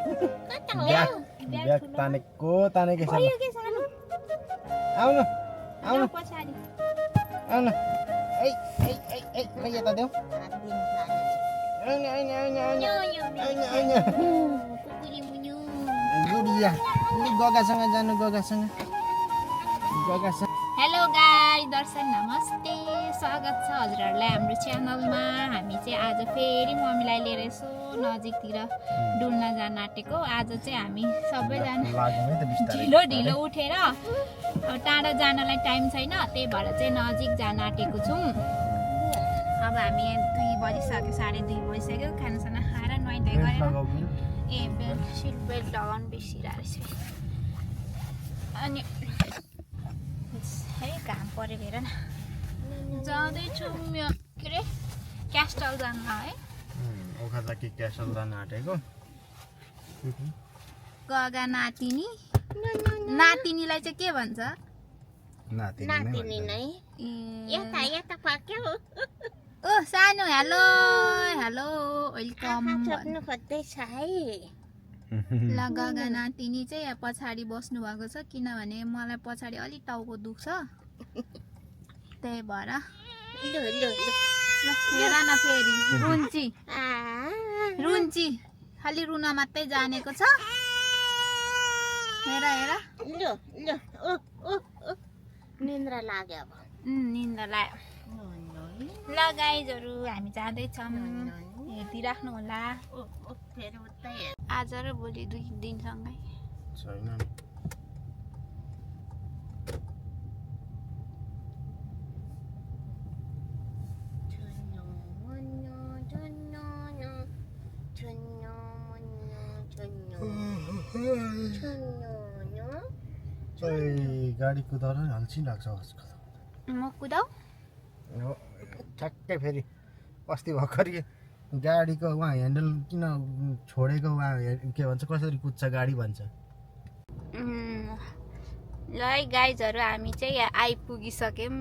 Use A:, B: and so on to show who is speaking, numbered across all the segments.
A: Bag तानेको तानेकै छ आउनु आउनु आउनु ऐ ऐ ऐ ऐ ल यता देऊ गुडिया गगासँग जानु गगासँग
B: हेलो गाइस दर्शन नमस्ते स्वागत छ हजुरहरूलाई हाम्रो च्यानलमा। हामी चाहिँ आज फेरि मम्मीलाई लिएर यसो नजिकतिर डुल्न जान आँटेको। आज चाहिँ हामी सबैजना ढिलो उठेर टाढा जानलाई टाइम छैन, त्यही भएर चाहिँ नजिक जान आँटेको छौँ। अब हामी 2 बजिसक्यो, 2:30 बजिसक्यो। खानासाना खाएर नुहाइधुवाइ गरेर सिट बेल्ट लगाउनु बिर्सिरहेको रहेछ। अनि है घाम पऱ्यो हेर न। जाँदैछु के अरे क्यास्टल जानु है।
A: ओखा क्यास्टल जान आँटेको।
B: गगा नातिनी नातिनीलाई चाहिँ के भन्छ?
C: नातिनी नै यता यता पाक्यो।
B: ओ सानो हेलो हेलो वेलकम
C: सक्नु खोज्दैछ है।
B: ल गगा नातिनी चाहिँ यहाँ पछाडि बस्नु भएको छ, किनभने मलाई पछाडि अलिक टाउको दुख्छ, त्यही भएर। हेर न फेरि रुन्ची रुन्ची खालि रुन मात्रै जानेको छ। हेर हेर
C: निन्द्रा लाग्यो। अब
B: निन्द्रा लाग्यो। ल गाइजहरू हामी जाँदैछौँ, हेरिदिइराख्नु होला। आज र भोलि 2 दिनसँगै
A: छैन गाडी कुदाएर हल्छी लाग्छ आजकल।
B: म कुदाऊ
A: ठ्याक्कै फेरि अस्ति भर्खर गाडीको उहाँ ह्यान्डल किन छोडेको, उहाँ के भन्छ कसरी कुद्छ गाडी भन्छ।
B: ल है गाइजहरू हामी चाहिँ यहाँ आइपुगिसक्यौँ,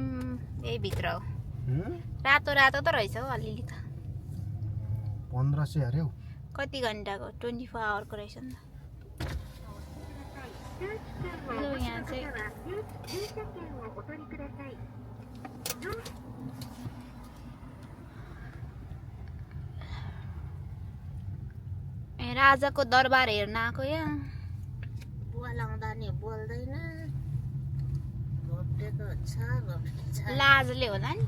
B: यही भित्र हो। रातो रातो त रहेछ हौ अलिअलि त।
A: 1500 अरे हौ।
B: कति घन्टाको? 24 आवरको रहेछ नि त। यहाँ चाहिँ राजाको दरबार हेर्न आएको यहाँ।
C: बोलाउँदा नि बोल्दैन, घोप्टेको छ।
B: लाजले होला नि,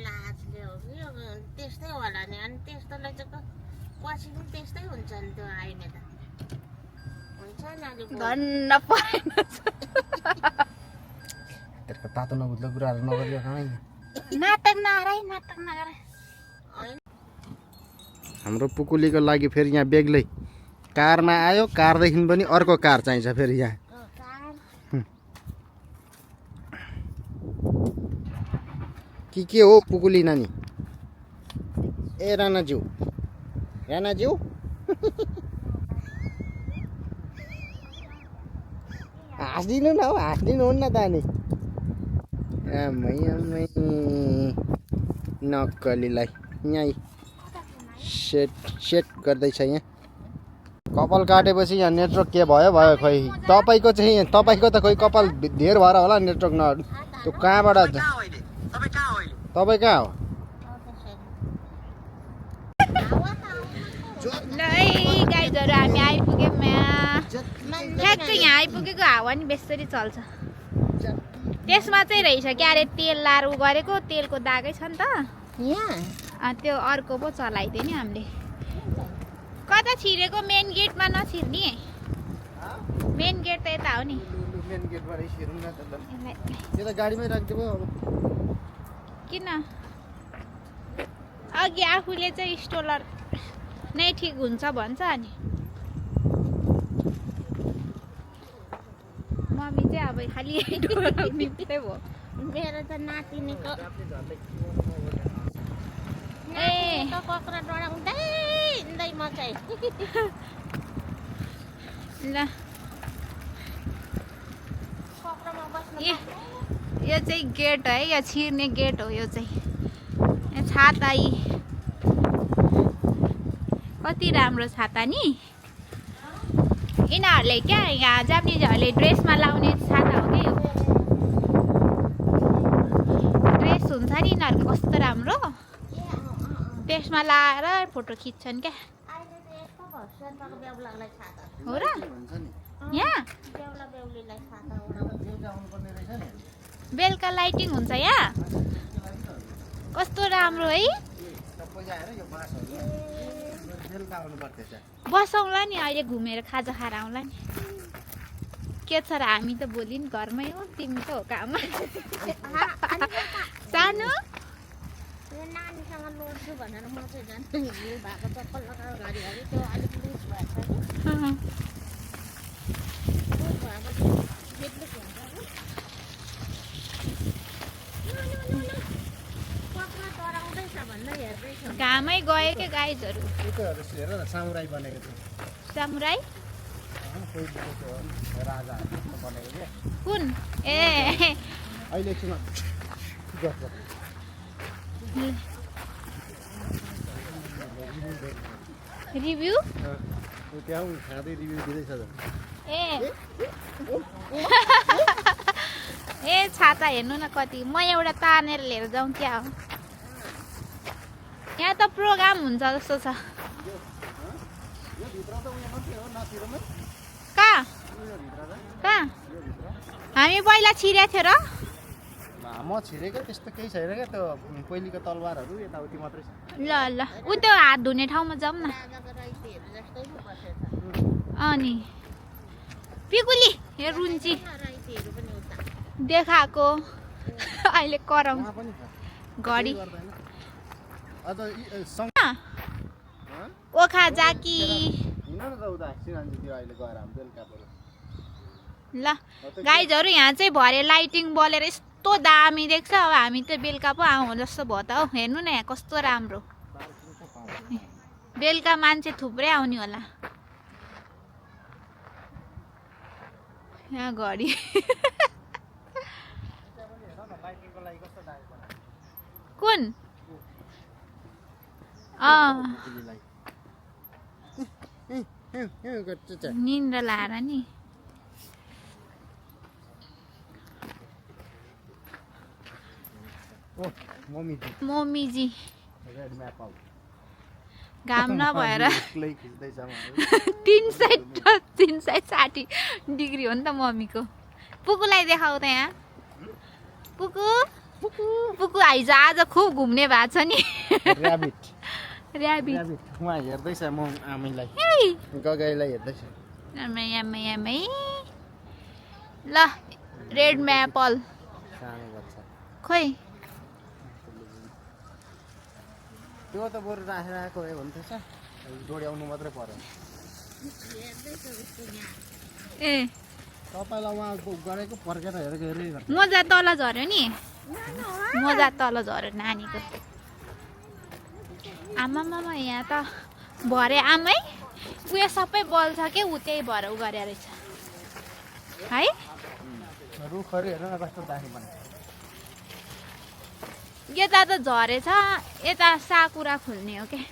C: लाजले हो कि त्यस्तै होला नि। अनि त्यस्तोलाई चाहिँ पछि पनि त्यस्तै हुन्छ नि। त्यो आइने त हुन्छ नि
B: धन्न परेन।
A: त्यसको तातो नबुझ्दो कुराहरू नगरियो कमै।
B: नाटक नगर।
A: हाम्रो पुकुलीको लागि फेरि यहाँ बेग्लै कारमा आयो, कारदेखि पनि अर्को कार चाहिन्छ फेरि यहाँ। के हो पुकुली नानी? ए रानाज्यू हाँस्दिनु न हौ, हाँस्दिनु हुन्न त नि। आमै नक्कलीलाई यहीँ सेट गर्दैछ। यहाँ कपाल काटेपछि यहाँ नेटवर्क के भयो खोइ। तपाईँको त खोइ कपाल धेर भएर होला नेटवर्क न। त्यो कहाँबाट तपाईँ कहाँ हो?
B: ल है गाइजहरू हामी आइपुग्यौँ यहाँ। ठ्याक्कै यहाँ आइपुगेको हावा नि बेसरी चल्छ। त्यसमा चाहिँ रहेछ क्या अरे तेल लाएर गरेको, तेलको दागै छ नि त यहाँ। त्यो अर्को पो चलाइदियो नि हामीले। कता छिरेको? मेन गेटमा नछिर्ने, मेन गेट त यता हो नि।
A: गाडीमै राख्दियो अब।
B: किन अघि आफूले चाहिँ स्टोलर नै ठिक हुन्छ भन्छ, अनि मम्मी चाहिँ अब खालि निप्दै भयो।
C: मेरो त नातिनीको
B: ए
C: कक्रा डढाउँदै म चाहिँ
B: ल
C: कक्रामा बस्नु।
B: यो चाहिँ गेट है, यो छिर्ने गेट हो। यो चाहिँ छाता कति राम्रो छाता नि यिनीहरूले क्या यहाँ जापानिजहरूले ड्रेसमा लाउने छाता हो कि ड्रेस हुन्छ नि यिनीहरूको कस्तो राम्रो त्यसमा लाएर फोटो खिच्छन् क्या
C: अहिले त यस्तो भयो सेर्पाको बेहुलालाई छाता
B: हो र
A: हुन्छ नि
B: यहाँ
C: बेहुला बेहुलीलाई छाता
A: बेलुका आउनुपर्ने रहेछ नि
B: बेलुका लाइटिङ हुन्छ यहाँ कस्तो राम्रो है
A: सबै आएर यो बाँसहरू बेलुका आउनु पर्दैछ
B: बसौँला नि अहिले घुमेर खाजा खाएर आउँला नि के छ र हामी त भोलि नि घरमै हो तिमी त हो काममा सानो
C: यो नानीसँग लड्छु भनेर म चाहिँ झन् हिँड्नु भएको चप्पल लगाएर घरिघरि त्यो अलिक लुज भएछ कि लुज भएपछि बेग्लै हुन्छ पक्रा डराउँदैछ भन्दै हेर्दैछ
B: घामै गयो क्या गाइजहरू
A: उतोहरू हेर न सामुराई बनेको छ
B: सामुराई
A: पहिलेको त्यो राजाहरू बनेको क्या
B: कुन ए
A: अहिले एकछिनमा गर्छ
B: रिभ्यू
A: त्यो त्यहाँ खाँदै रिभ्यू दिँदैछ त
B: ए ए छाता हेर्नु न कति म एउटा तानेर लिएर जाउँ क्या हो यहाँ त प्रोग्राम हुन्छ जस्तो छ कहाँ कहाँ हामी पहिला छिरेको थियो र
A: म छिरेको त्यस्तो केही छैन क्या त्यो पहिलेको तलवारहरू यताउति मात्रै छ
B: ल ल उ त्यो हात धुने ठाउँमा जाउँ न
C: राजाको रैतीहरू जस्तै पो बसेछ
B: अनि पिकुली हे रुन्ची
C: रैतीहरू पनि उता
B: देखाएको अहिले कराउँ
A: उहाँ पनि छ
B: घडी
A: गर्दैन अझ सँग
B: ओखा जाकी
A: हिँड न त उता सिरान्जी त्यो अहिले गएर हामी बेलुका पऱ्यो
B: ल गाइजहरू यहाँ चाहिँ भरे लाइटिङ बलेर यस्तो दामी देख्छ अब हामी त बेलुका पो आउँ जस्तो भयो त हौ हेर्नु न यहाँ कस्तो राम्रो बेलुका मान्छे थुप्रै आउने होला यहाँ घडी कुन निन्द्रा लाएर नि मम्मीजी घाम नभएर 360 डिग्री हो नि त मम्मीको पुकुलाई देखाऊ त यहाँ पुकु पुकु आइज आज खुब घुम्ने भएको छ नि ऱ्याबिट
A: उहाँ हेर्दैछ म आमैलाई गगाईलाई हेर्दैछ
B: यामै ल रेड म्यापल
A: सानो बच्चा
B: खोइ
A: त्यो त बरु राखेर आएको हो भन्दैछ जोड्याउनु मात्रै पर्यो
B: ए
A: तपाईँलाई उहाँ गरेको फर्केर हेरेको हेरेको
B: मजा तल झऱ्यो नि मजा तल झऱ्यो नानीको आमामा यहाँ त भरे आमै उयो सबै बल्छ के ऊ त्यही भएर उ गरे रहेछ है
A: रुखहरू हेर न कस्तो दामी बनेको
B: यता त झरेछ यता साकुरा खुल्ने हो क्या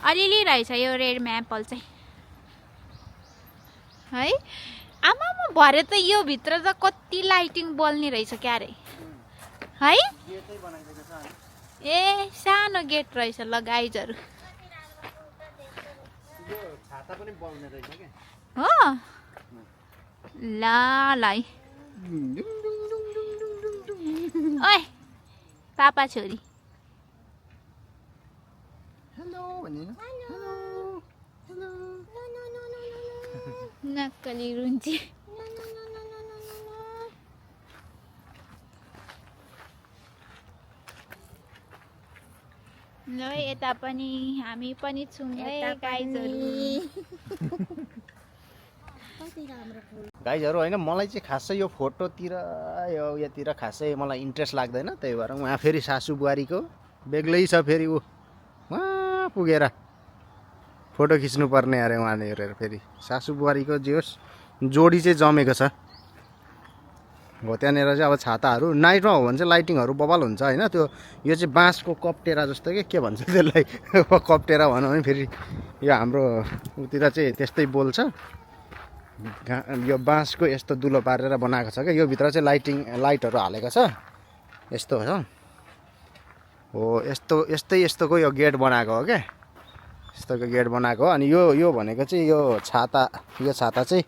B: अलिअलि रहेछ यो रेड म्यापल चाहिँ है आमामा भरे त यो भित्र त कति लाइटिङ बल्ने रहेछ क्या रे है ए सानो गेट रहेछ ल गाइजहरू
A: छाता पनि बल्ने रहेछ क्या
B: हो ल है ओए पापा छोरी
A: हेलो भनिन
B: नक्कली रुन्ची ल यता पनि हामी पनि छौँ है गाइजहरू
A: गाइजहरू होइन मलाई चाहिँ खासै यो फोटोतिर यो उयोतिर खासै मलाई इन्ट्रेस्ट लाग्दैन त्यही भएर उहाँ फेरि सासू बुहारीको बेग्लै छ फेरि ऊ उहाँ पुगेर फोटो खिच्नु पर्ने अरे उहाँले हेरेर फेरि सासू बुहारीको जे होस् जोडी चाहिँ जमेको छ हो त्यहाँनिर चाहिँ अब छाताहरू नाइटमा हो भने चाहिँ लाइटिङहरू बबाल हुन्छ होइन त्यो यो चाहिँ बाँसको कप्टेरा जस्तो के भन्छ त्यसलाई कप्टेरा भनौँ भने फेरि यो हाम्रो उतिर चाहिँ त्यस्तै बोल्छ यो बाँसको यस्तो दुलो पारेर बनाएको छ क्या यो भित्र चाहिँ लाइटहरू हालेको छ यस्तो हो यस्तोको यो गेट बनाएको हो क्या यस्तोको गेट बनाएको हो अनि यो भनेको चाहिँ यो छाता चाहिँ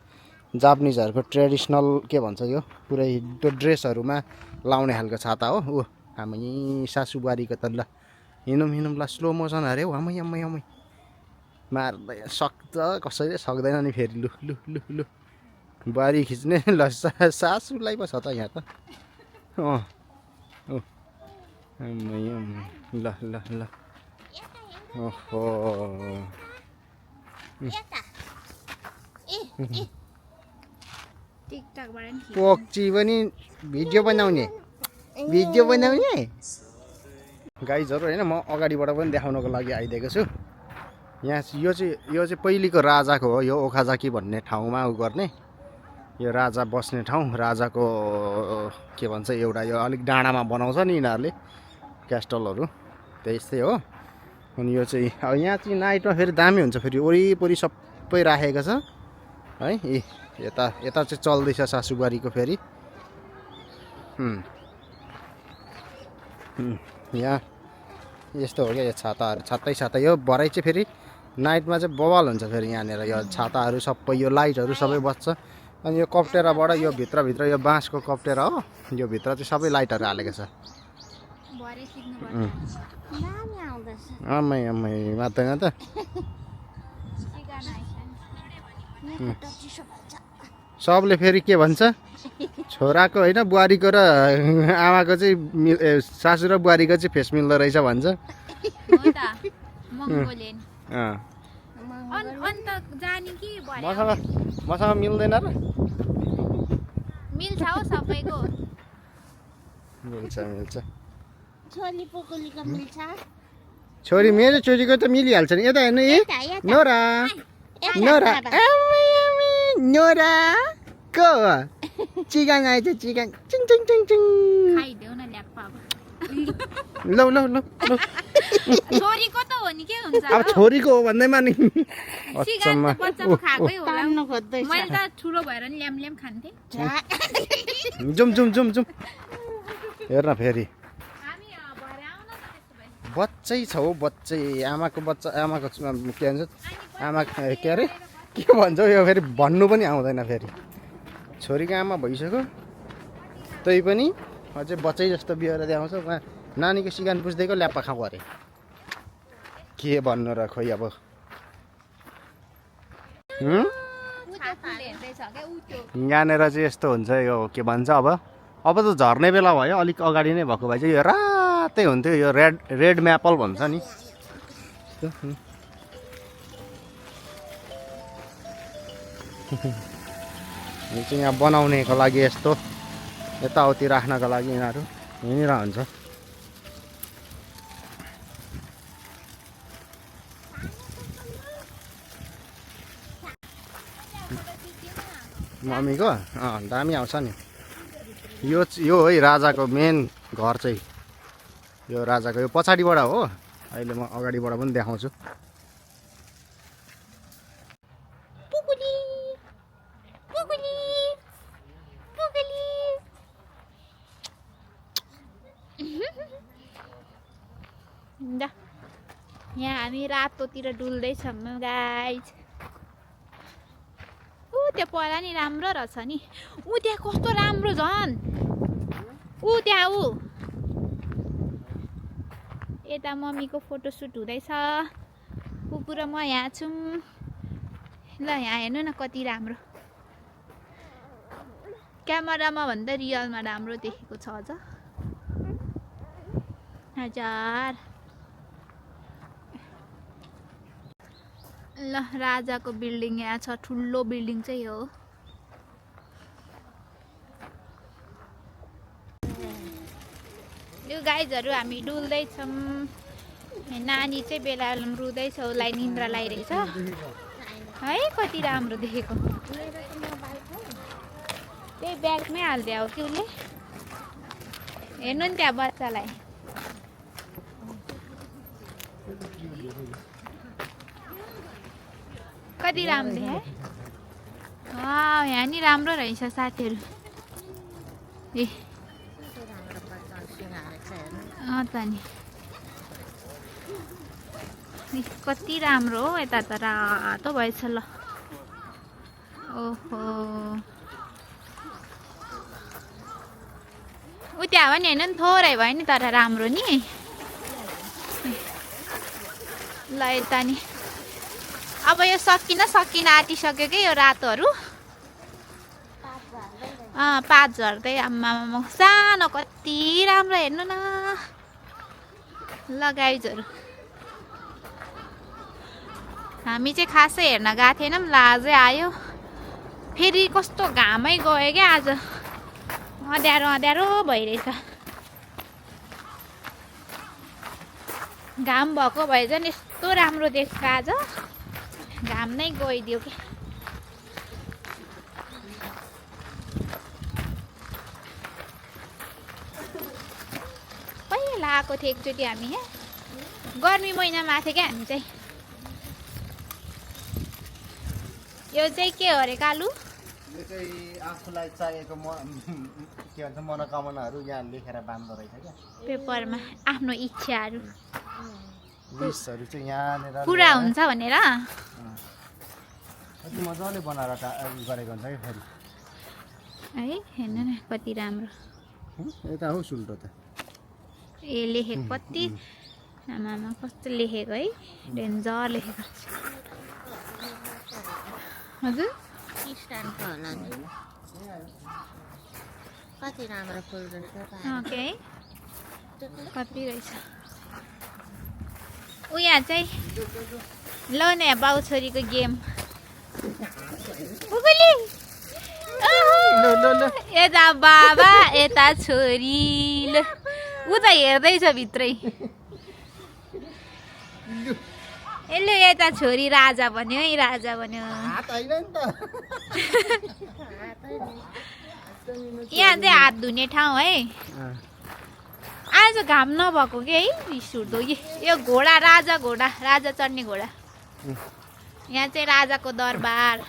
A: जापानिजहरूको ट्रेडिसनल के भन्छ यो पुरै त्यो ड्रेसहरूमा लाउने खालको छाता हो ऊ हामी सासु बुहारीको त ल हिँडौँ ल स्लो मोसन अरे हौ आमै मार्दै कसैले सक्दैन नि फेरि लु बुहारी खिच्ने ल सासुलाई पो छ त यहाँ त ल ओहो पोक्ची पनि भिडियो बनाउने गाइजहरू होइन म अगाडिबाट पनि देखाउनको लागि आइदिएको छु यहाँ यो चाहिँ पहिलेको राजाको हो यो ओखाजाकी भन्ने ठाउँमा उ गर्ने यो राजा बस्ने ठाउँ राजाको के भन्छ एउटा यो अलिक डाँडामा बनाउँछ नि यिनीहरूले क्यास्टलहरू त्यस्तै हो अनि यो चाहिँ अब यहाँ चाहिँ नाइटमा फेरि दामी हुन्छ फेरि वरिपरि सबै राखेको छ है यता चाहिँ चल्दैछ सासुबारीको फेरि यहाँ यस्तो हो क्या यो छाता यो भराइ चाहिँ फेरि नाइटमा चाहिँ बवाल हुन्छ फेरि यहाँनिर यो छाताहरू सबै यो लाइटहरू सबै बज्छ अनि यो कप्टेराबाट यो भित्रभित्र यो बाँसको कप्टेरा हो यो भित्र चाहिँ सबै लाइटहरू हालेको छ आमै मात्दैन त सबले फेरि के भन्छ छोराको होइन बुहारीको र आमाको चाहिँ सासु र बुहारीको चाहिँ फेस मिल्दो रहेछ भन्छ मसँग मिल्दैन र
B: मिल्छ हो सबैको
A: मिल्छ
C: छोरी
A: मेरो छोरीको त मिलिहाल्छ नि यता हेर्नु नोरा को चिकन आएछ चिकन
B: खाइदेऊ न ल्याप्पा
A: ल
B: छोरीको त हो नि के हुन्छ
A: अब छोरीको हो भन्दैमा नि
B: चिकन त बच्चाको खाकै होला मैले त ठुलो भएर नि ल्याम खान्थे
A: जुम हेर्न फेरि
B: हामी भएर आउन त त्यस्तो भए
A: बच्चै छ हौ बच्चै आमाको के भन्छ आमा के अरे के भन्छ यो फेरि भन्नु पनि आउँदैन फेरि छोरीको आमा भइसक्यो तै पनि अझै बच्चै जस्तो बिहेर देखाउँछ उहाँ नानीको सिगान पुस्दैको ल्याप्पा खाऊ अरे के भन्नु र खोइ अब यहाँनिर चाहिँ यस्तो हुन्छ यो के भन्छ अब त झर्ने बेला भयो अलिक अगाडि नै भएको भए चाहिँ यो रातै हुन्थ्यो यो रेड म्यापल भन्छ नि यो चाहिँ यहाँ बनाउनेको लागि यस्तो यताउति राख्नको लागि यिनीहरू हिँडिरहन्छ मम्मीको दामी आउँछ नि यो है राजाको मेन घर चाहिँ यो राजाको यो पछाडिबाट हो अहिले म अगाडिबाट पनि देखाउँछु
B: यहाँ हामी रातोतिर डुल्दैछौँ गाइज त्यो पहिला नि राम्रो रहेछ नि त्यहाँ कस्तो राम्रो झन् त्यहाँ यता मम्मीको फोटोसुट हुँदैछ कुकुर म यहाँ छौँ ल यहाँ हेर्नु न कति राम्रो क्यामेरामा भन्दा रियलमा राम्रो देखेको छ अझ हजार ल राजाको बिल्डिङ यहाँ छ ठुलो बिल्डिङ चाहिँ हो यो गाइजहरू हामी डुल्दैछौँ नानी चाहिँ बेला रुँदैछ उसलाई निन्द्रा लागिरहेछ है कति राम्रो देखेको त्यही ब्यागमै हालिदियो हो कि उसले हेर्नु नि त्यहाँ बच्चालाई कति राम्रो है यहाँ नि राम्रो रहेछ साथीहरू ए त नि कति राम्रो हो यता त रातो भएछ ल ओहो उ त्यहाँ पनि हेर्नु नि थोरै भयो नि तर राम्रो नि ल यता नि अब यो सकिन आँटिसक्यो कि यो रातोहरू पात झर्दै आम्मामा सानो कति राम्रो हेर्नु न ल गाइजहरू हामी चाहिँ खासै हेर्न गएको थिएनौँ लाजै आयो फेरि कस्तो घामै गयो क्या आज अँध्यारो भइरहेछ घाम भएको भए चाहिँ यस्तो राम्रो देख्छ आज घाम नै गइदियो कि पहिला आएको थियो एकचोटि हामी यहाँ गर्मी महिनामा आएको थियो क्या हामी चाहिँ यो चाहिँ के हो अरे कालु
A: यो चाहिँ आफूलाई चाहिएको के भन्छ मनोकामनाहरू यहाँ लेखेर बाँध्दो रहेछ क्या
B: पेपरमा आफ्नो इच्छाहरू
A: विसहरू चाहिँ यहाँनिर
B: पुरा हुन्छ भनेर
A: कति मजाले बनाएर गरेको हुन्छ कि फेरि
B: है हेर्नु न कति राम्रो
A: यता हो सुल्टो त
B: ए लेखेको कति आमामा कस्तो लेखेको है डेन्जर लेखेको हजुर
C: स्ट्यान्डको होला नि कति राम्रो फुल रहेछ
B: ओके कति रहेछ ऊ यहाँ चाहिँ ल न यहाँ बाउ छोरीको गेम यता बाबा यता छोरी ल ऊ त हेर्दैछ भित्रै यसले यता छोरी राजा भन्यो है राजा भन्यो यहाँ चाहिँ हात धुने ठाउँ है आज घाम नभएको कि है रिस उठ्दो यो घोडा राजा चढ्ने घोडा यहाँ चाहिँ राजाको दरबार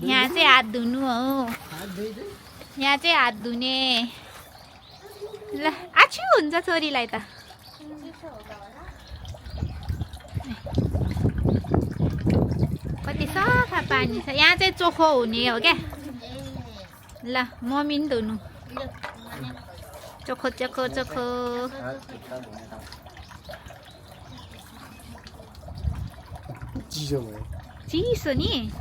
B: यहाँ चाहिँ हात धुनु हो यहाँ चाहिँ हात धुने ल आछु हुन्छ छोरीलाई त कति सफा पानी छ यहाँ चाहिँ चोखो हुने हो क्या ल मम्मी नि धुनु चोखो चोखो चोखो चिसो नि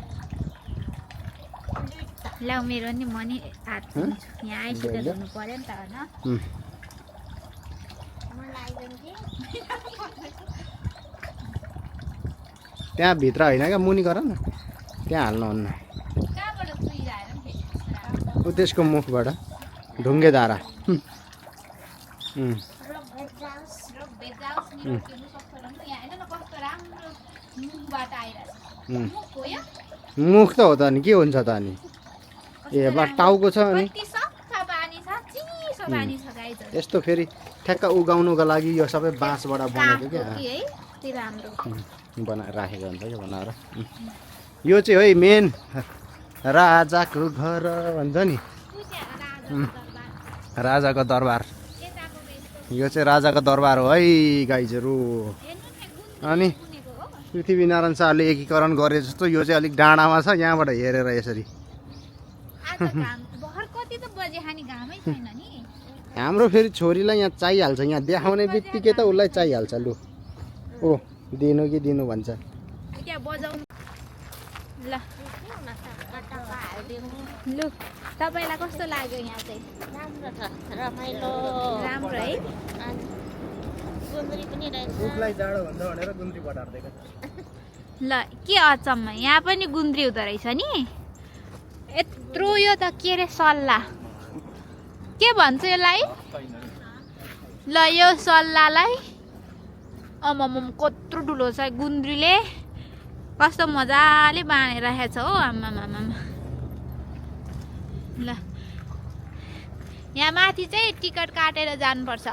B: ल मेरो नि म नि हात धुन्छु यहाँ आइसकेर धुनु पर्यो नि त होइन
A: त्यहाँ भित्र होइन क्या मुनि गर न त्यहाँ हाल्नुहुन्न ऊ त्यसको मुखबाट ढुङ्गे धारा मुख त हो त अनि के हुन्छ त अनि ए बा टाउको छ अनि यस्तो फेरि ठ्याक्क उगाउनुको लागि यो सबै बाँसबाट बनेको क्या बनाएर राखेको हुन्छ क्या बनाएर यो चाहिँ है मेन राजाको घर भन्छ नि राजाको दरबार यो चाहिँ राजाको दरबार हो है गाइजहरू अनि पृथ्वीनारायण शाहले एकीकरण गरे जस्तो यो चाहिँ अलिक डाँडामा छ यहाँबाट हेरेर यसरी हाम्रो फेरि छोरीलाई यहाँ चाहिहाल्छ यहाँ देखाउने बित्तिकै त उसलाई चाहिहाल्छ लु ओ दिनु कि दिनु भन्छ
B: लु तपाईँलाई कस्तो लाग्यो यहाँ चाहिँ
C: राम्रो छ रमाइलो
B: राम्रो है
C: गुन्द्री पनि रहेछ
B: ल के अचम्म यहाँ पनि गुन्द्री हुँदो रहेछ नि यत्रो यो त के अरे सल्लाह के भन्छ यसलाई ल यो सल्लाहलाई अमम कत्रो ठुलो छ गुन्द्रीले कस्तो मजाले बाँधेर राखेको छ हो आम्मामा ल यहाँ माथि चाहिँ टिकट काटेर जानुपर्छ।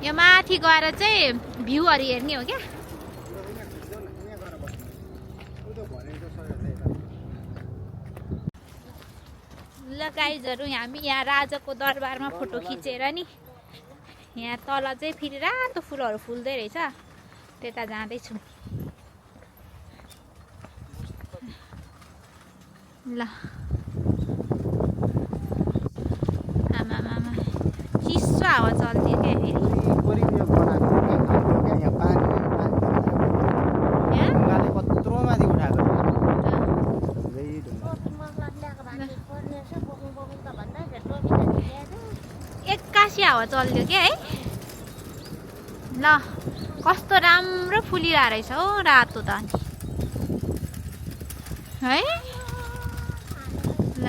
B: यहाँ माथि गएर चाहिँ भ्यूहरू हेर्ने हो क्या। ल गाइजहरू हामी यहाँ राजाको दरबारमा फोटो खिचेर नि यहाँ तल चाहिँ फेरि रातो फुलहरू फुल्दै रहेछ, त्यता जाँदैछौँ। ल आमामामा चिसो हावा चल्थ्यो क्या फेरि एक्कासी हावा चल्थ्यो क्या है। ल कस्तो राम्रो फुलिरहेको रहेछ हौ रातो त अनि है। ल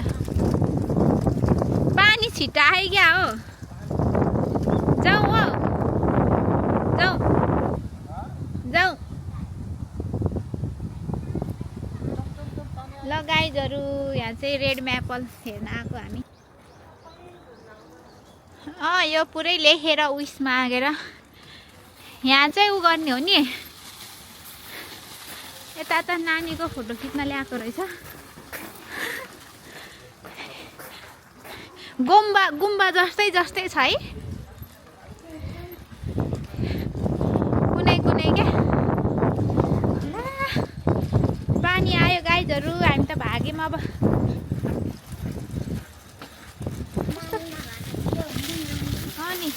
B: पानी छिट्टा आयो क्या हो, जाउँ हो जाउँ जाउँ। ल गाइजहरू यहाँ चाहिँ रेड म्यापल हेर्न आएको हामी। यो पुरै लेखेर उइस मागेर यहाँ चाहिँ उ गर्ने हो नि। यता त नानीको फोटो खिच्न ल्याएको रहेछ। गुम्बा जस्तै जस्तै छ है, कुनै कुनै क्या। पानी आयो गाइजहरू, हामी त भाग्यौँ अब। अनि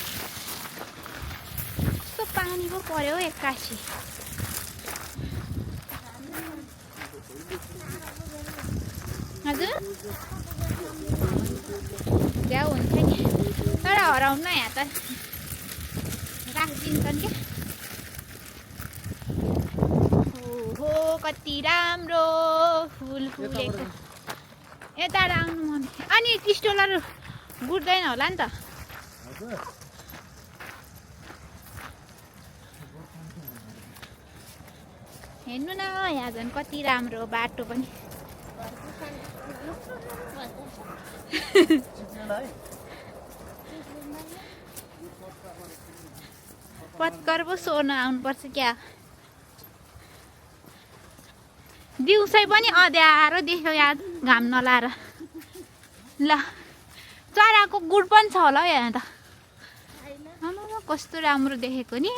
B: कस्तो पानी पो पर्यो हौ एक्कासी। हजुर झ्याउ हुन्छ नि, तर हराउन यहाँ त राखिदिन्छन् क्या। ओहो कति राम्रो फुल फुलेको। यता आउनु मन अनि टिस्टोलहरू गुड्दैन होला नि त। हेर्नु न यहाँ झन् कति राम्रो बाटो पनि। पत्कर पो सोर्न आउनुपर्छ क्या। दिउँसै पनि अँध्यारो देख्यो यहाँ घाम नलाएर। ल चराको गुड पनि छ होला हौ यहाँ त। कस्तो राम्रो देखेको नि।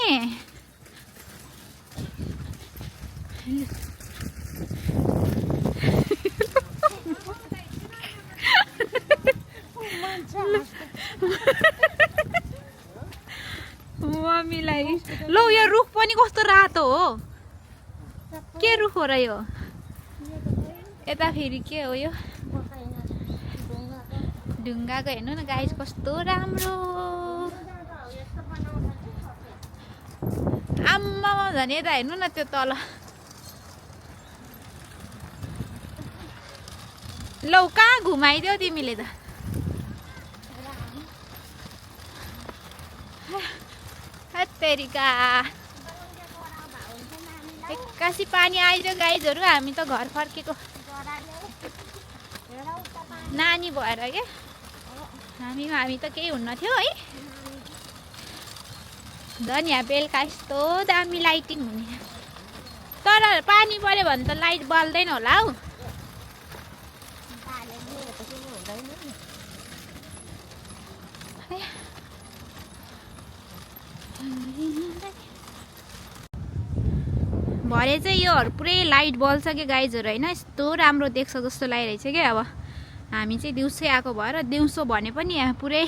B: मम्मीलाई लौ यो रुख पनि कस्तो रातो हो, के रुख हो र यो? यता फेरि के हो यो? ढुङ्गाको हेर्नु न गाइस कस्तो राम्रो। आम्मामा झन् यता हेर्नु न त्यो तल। लौ कहाँ घुमाइदियो तिमीले त? तेरिका एक्कासी पानी आइदियो गाइजहरू, हामी त घर फर्केको नानी भएर के। हामी त केही हुन्न थियो है। झन् यहाँ बेलुका यस्तो दामी लाइटिङ हुने, तर पानी पर्यो भने त लाइट बल्दैन होला हौ। भरे चाहिँ योहरू पुरै लाइट बल्छ क्या गाइजहरू होइन, यस्तो राम्रो देख्छ जस्तो लागिरहेछ क्या। अब हामी चाहिँ दिउँसै आएको भएर दिउँसो भने पनि यहाँ पुरै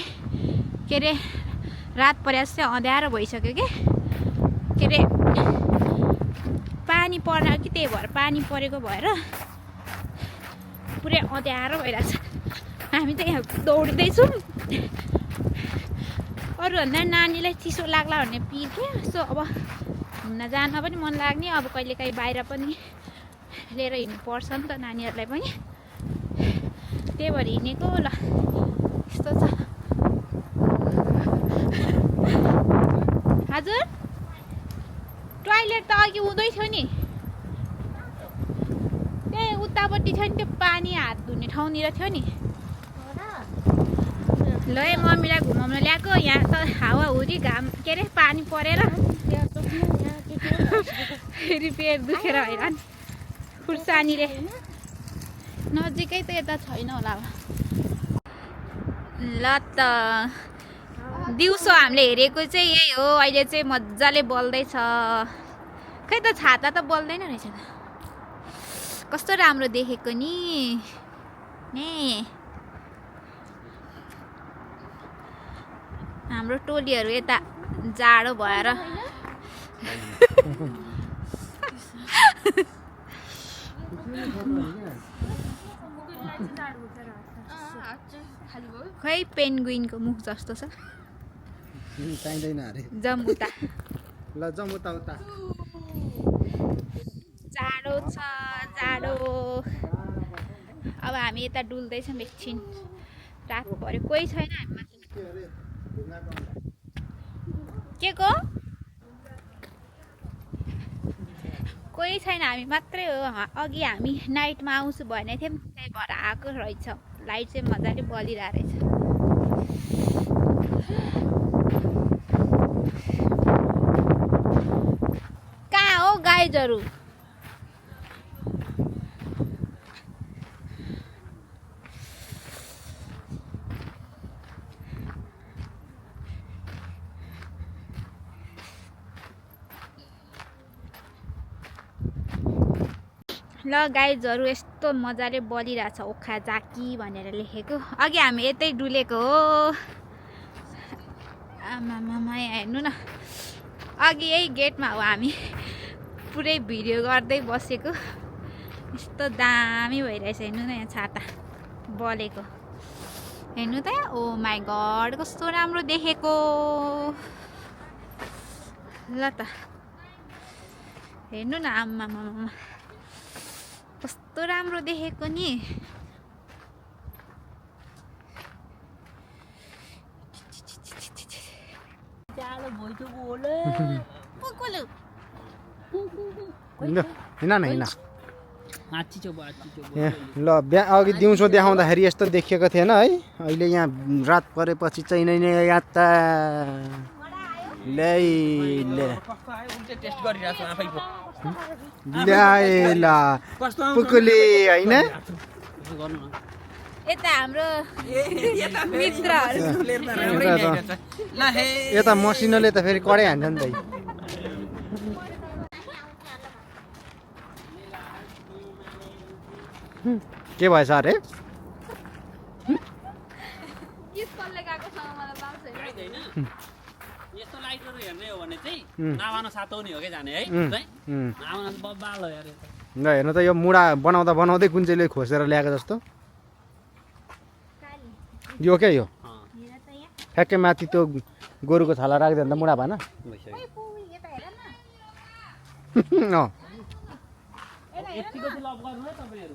B: के अरे रात परे जस्तै अँध्यारो भइसक्यो के अरे पानी पर्न कि त्यही भएर पानी परेको भएर पुरै अँध्यारो भइरहेछ। हामी त यहाँ दौडिँदैछौँ। अरूभन्दा नानीलाई चिसो लाग्ला भन्ने पिर क्या। सो अब घुम्न जान पनि मन लाग्ने, अब कहिलेकाहीँ बाहिर पनि लिएर हिँड्नु पर्छ नि त नानीहरूलाई पनि, त्यही भएर हिँडेको। ल यस्तो छ। हजुर टोइलेट त अघि हुँदै थियो नि। उतापट्टि थियो नि त्यो पानी हात धुने ठाउँनिर थियो नि
C: हो र?
B: ल है मम्मीलाई घुमाउन ल्याएको यहाँ त हावाहुरी घाम के अरे पानी परेर
C: त्यहाँ टोक्नु यहाँ के के हो?
B: फेरि पेट दुखेर हैरान खुर्सानीले नजिकै त यता छैन होला अब ल त दिउँसो हामीले हेरेको चाहिँ यही हो अहिले चाहिँ मजाले बल्दैछ खै त छाता त बल्दैन रहेछ त कस्तो राम्रो देखेको नि ने हाम्रो टोलीहरू यता जाडो भएर खै पेन्गुइनको मुख जस्तो छ
A: चाहिँदैन अरे
B: जम्बुता
A: ल जाउँ उता उता
B: जाडो छ जाडो अब हामी यता डुल्दैछौँ एकछिन रात पऱ्यो कोही छैन हामी माथि के को कोही छैन हामी मात्रै हो अघि हामी नाइटमा आउँछु भनेको थियौँ त्यही भएर आएको रहेछ लाइट चाहिँ मजाले बलिरहेको रहेछ कहाँ हो गाइजहरू ल गाइजहरू यस्तो मजाले बलिरहेछ ओखा जाकी भनेर लेखेको अघि हामी यतै डुलेको हो आमामामा हेर्नु न अघि यही गेटमा हो हामी पुरै भिडियो गर्दै बसेको यस्तो दामी भइरहेछ हेर्नु न यहाँ छाता बलेको हेर्नु त ओ माई गड कस्तो राम्रो देखेको ल त हेर्नु न आमामामा कस्तो राम्रो देखेको नि
A: हिँड न हिँड ल अघि दिउँसो देखाउँदाखेरि यस्तो देखिएको थिएन है अहिले यहाँ रात परेपछि चाहिँ नै यहाँ त ल्याएला पुकुली होइन
B: यता हाम्रो मित्रहरू
A: यता मसिनोले त फेरि कडै हान्छ नि त के भएछ अरे
D: यस्तो लाइटहरू हेर्ने हो भने चाहिँ नावाना सातौनी हो क्या जाने है नावाना बब्बाल हो यार
A: ल हेर्नु त यो मुढा बनाउँदा बनाउँदै कुन चाहिँले खोसेर ल्याएको जस्तो यो क्या यो ठ्याक्कै माथि त्यो गोरुको छाला राख्दै अन्त मुढा भएन
D: यतिको चाहिँ लभ गर्नु है तपाईँहरू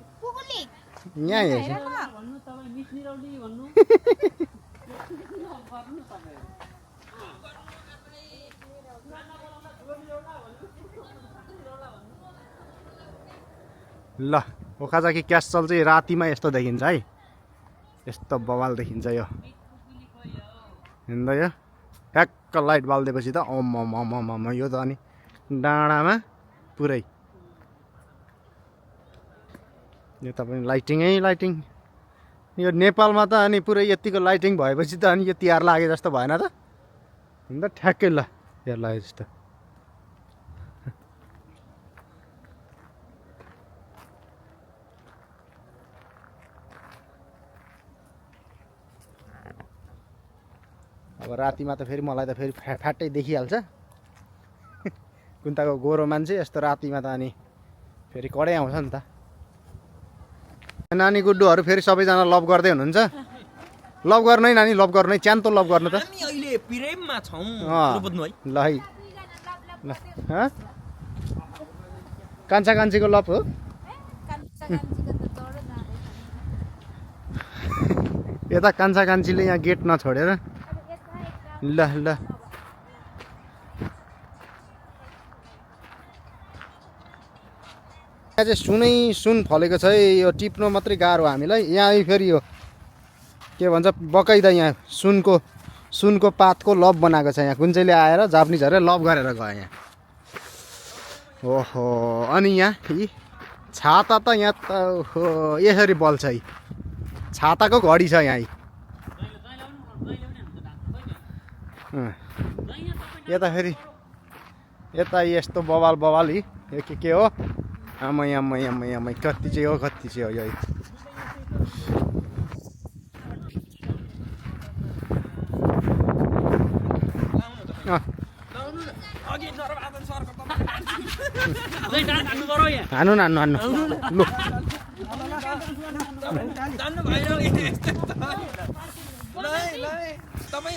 A: यहाँ हेर्छ
D: भन्नु तपाईँ मिस निरौली भन्नु लभ गर्नु तपाईँहरू
A: ल ओखाजाकी क्यास्टल चाहिँ रातिमा यस्तो देखिन्छ है यस्तो बवाल देखिन्छ यो हिँड्दा यो ठ्याक्क लाइट बालिदिएपछि त अम यो त अनि डाँडामा पुरै यो तपाईँ लाइटिङै लाइटिङ यो नेपालमा त अनि पुरै यतिको लाइटिङ भएपछि त अनि यो तिहार लागे जस्तो भएन त अन्त ठ्याक्कै ल तिहार लागे जस्तो अब रातिमा त फेरि मलाई त फेरि फ्याट्टै देखिहाल्छ कुन्ताको गोरो मान्छे यस्तो रातिमा त अनि फेरि कडै आउँछ नि त नानी गुड्डुहरू फेरि सबैजना लभ गर्दै हुनुहुन्छ लभ गर्नै नानी लभ गर्नै च्यान्तो लभ गर्नु त
D: हामी अहिले प्रेममा छौँ बुझ्नु है
A: ल है ल कान्छा कान्छीको लभ हो यता कान्छा कान्छीले यहाँ गेट नछोडेर ल ल यहाँ चाहिँ सुनै सुन फलेको छ है, यो टिप्न मात्रै गाह्रो हामीलाई। यहाँ फेरि यो के भन्छ बकैदा यहाँ सुनको पातको लभ बनाएको छ। यहाँ कुन चाहिँले आएर जापानिजहरूले लभ गरेर गयो यहाँ। ओहो, अनि यहाँ यी छाता त यहाँ त यसरी बल्छ है, छाताको घडी छ यहाँ। यता फेरि यता यस्तो बवाल यी यो के हो, आमै कति चाहिँ हो यो। हान्नु लु
E: तपाईँ